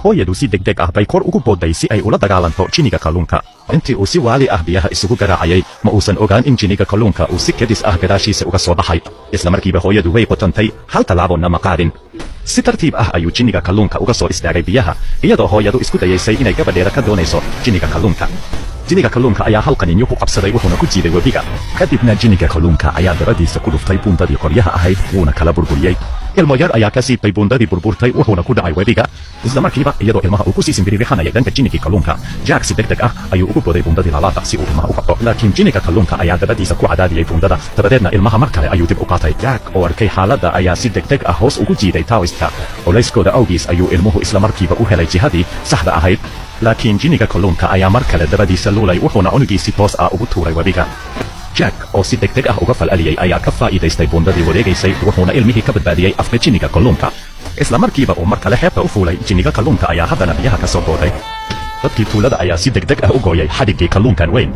Hooyadu si degdeg ah bay kor ugu booday si ay ula dagaalanto jiniga kalluunka. Intii uu si waali ah biyaha isugu garaacayay, ma uusan ogaan in jiniga kalluunka uu si kedis ah gadaashiisa uga soo baxay. Isla markiiba hooyadu way qotantay, hal tallaabona ma qaadin. Si tartiib ah ayuu jiniga kalluunka uga soo istaagay biyaha, iyadoo hooyadu isku dayaysay inay gabadheeda ka doonayso jiniga kalluunka. Jiniga kalluunka ayaa hal qaniinyo ku qabsaday, wuxuuna ku jiiday webiga. Kadibna jiniga kalluunka ayaa dabadiisa ku dhuftay buundadii qoryaha ahayd, wuuna kala burburiyey. Ilmo yar ayaa ka siibtay buundadii burburtay, wuxuuna ku dhacay webiga isla markiiba, iyadoo ilmaha uu kusii simbiririxanayay dhanka jinigii kalluunka. Jack si degdeg ah ayuu ugu booday buundadii laalaada si uu ilmaha u qabto, laakiin jiniga kalluunka ayaa dabadiisa ku cadaadiyey buundada. Dabadeedna ilmaha mar kale ayuu dib u qaatay. Jack oo arkay xaaladda ayaa si degdeg ah hoos ugu jiiday Taoistka. Culayskooda awgiis ayuu ilmuhu isla markiiba u helay jihadii saxda ahayd, laakiin jiniga kalluunka ayaa mar kale dabadiisa luulay, wuxuuna cunugii si toos ah ugu tuuray webiga. Jack oo si degdeg ah uga falceliyey ayaa ka faa'iidaystay buundadii wareegaysay, wuxuuna ilmihii ka badbaadiyey afka jiniga kalluunka. Isla markiiba uu mar kale xeebta u fuulay, jiniga kalluunka ayaa haddana biyaha ka soo booday. Dadkii tuulada ayaa si degdeg ah u gooyay xadhiggii kalluunkan weyn.